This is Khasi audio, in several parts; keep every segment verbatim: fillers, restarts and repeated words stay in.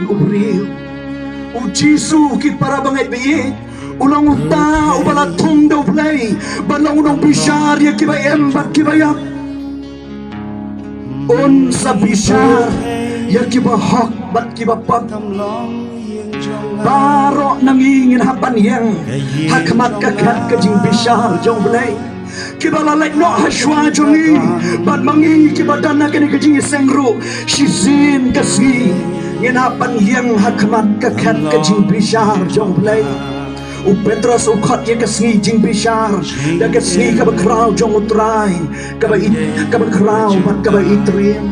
u briew. U Jisu, ki para bangeit baieit, u long uta uba la thung da U Blei ban long u nongbishar ïa kiba im bad kiba ïap. Un sa bishar ïa kiba hok bad kiba pop. Baroh na ngi ngin hap ban ïeng ha khmat ka khet ka jingbishar jong U Blei. Kiba la leit noh ha shuwa jong ngi bad ma ngi kiba don ha kane ka jingïaseng ruh, shisien ka sngi ngin hap ban ïeng ha khmat ka khet ka jingbishar jong U Blei. U Petros u khot ïa ka sngi jingbishar da ka sngi kaba khraw jong U Trai, kaba i, kaba khraw bad kaba itriem.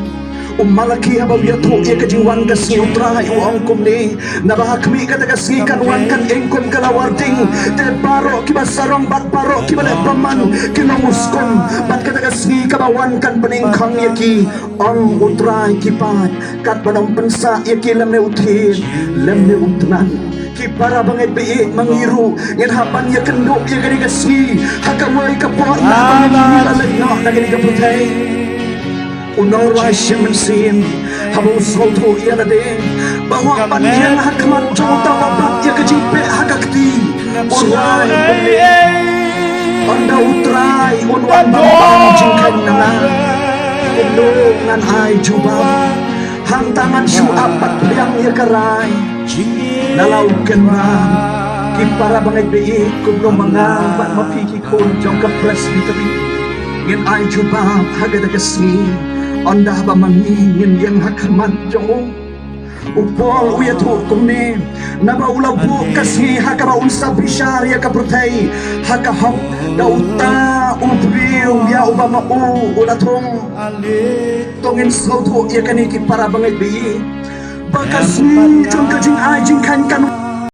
U Malaki haba u ïathuh ïa ka jingwan ka sngi U Trai u ong kumne: Naba ha khmih kata ka sngi kan wan kan ing kum ka lawar ding, te baroh kiba sarong bad baroh kiba leh bymman kin ym skum, bad kata ka sngi kaba wan kan pyningkhong ïa ki, ong U Trai ki paid, katba ym pynsah ïa ki lymne u thied lymne u tnat. Ki para bangeit baieit, ma ngi ruh ngin hap ban ïakynduh ïa kane ka sngi ha kawei ka por naba ngi la leit noh na kane ka pyrthei. U nongrwai shimet mynsiem haba u sngewthuh ïa lade ba u hap ban ïeng ha khmat jong uta uba bat ïa ka jingpeh ha ka kti, u rai bad ynda U Trai un wan ban pan jingkheiñ na nga, kumno ngan ai jubab? Hangta ngan shu ap bad pdiang ïa ka rai. Na la u kynmaw, ki para bangeit baieit, kumno ma nga bad ma phi ki khun jong ka Presbytery, ngin ai jubab ha kata ka sngi ynda haba ma ngi ngin ïeng ha khmat jong u? U Paul u ïathuh kumne: Naba u la buh ka sngi ha kaba un sa bishar ïa ka pyrthei ha ka hok, da uta u briew ïa uba ma u u la thung. To ngin sngewthuh ïa kane, ki para bangeit baieit, ba ka sngi jong ka jingai jingkheiñ kan